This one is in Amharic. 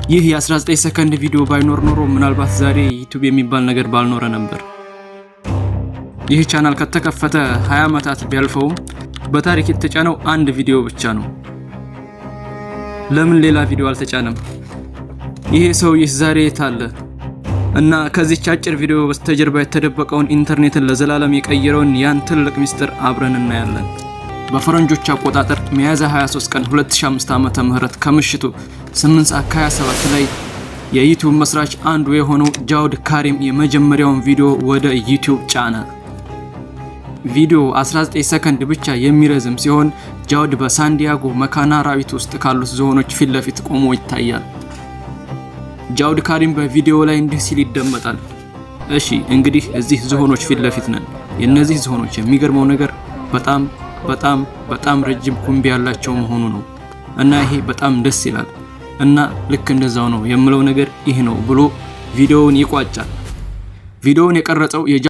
ይህ የ19 ሰከንድ ቪዲዮ ባይኖር ኖሮ ምናልባት ዛሬ ዩቲዩብ የሚባል ነገር ባልኖረ ነበር። ይህ ቻናል ከተከፈተ 20 ዓመታት ቢያልፈውም በታሪክ የተጫነው አንድ ቪዲዮ ብቻ ነው። ለምን ሌላ ቪዲዮ አልተጫነም? ይሄ ሰውዬስ ዛሬ የት አለ? እና ከዚች አጭር ቪዲዮ በስተጀርባ የተደበቀውን፣ ኢንተርኔትን ለዘላለም የቀየረውን ያን ትልቅ ሚስጥር አብረን እናያለን። በፈረንጆች አቆጣጠር ሚያዝያ 23 ቀን 2005 ዓመተ ምህረት ከምሽቱ 8 ሰዓት ከ27 ላይ የዩቲዩብ መስራች አንዱ የሆነው ጃውድ ካሪም የመጀመሪያውን ቪዲዮ ወደ ዩቲዩብ ጫነ። ቪዲዮ 19 ሰከንድ ብቻ የሚረዝም ሲሆን ጃውድ በሳንዲያጎ መካነ አራዊት ውስጥ ካሉት ዝሆኖች ፊት ለፊት ቆሞ ይታያል። ጃውድ ካሪም በቪዲዮ ላይ እንዲህ ሲል ይደመጣል። "እሺ፣ እንግዲህ እዚህ ዝሆኖች ፊት ለፊት ነን። የእነዚህ ዝሆኖች የሚገርመው ነገር በጣም በጣም በጣም ረጅም ኩምቢ ያላቸው መሆኑ ነው፣ እና ይሄ በጣም ደስ ይላል፣ እና ልክ እንደዛው ነው የምለው ነገር ይህ ነው" ብሎ ቪዲዮውን ይቋጫል። ቪዲዮውን የቀረጸው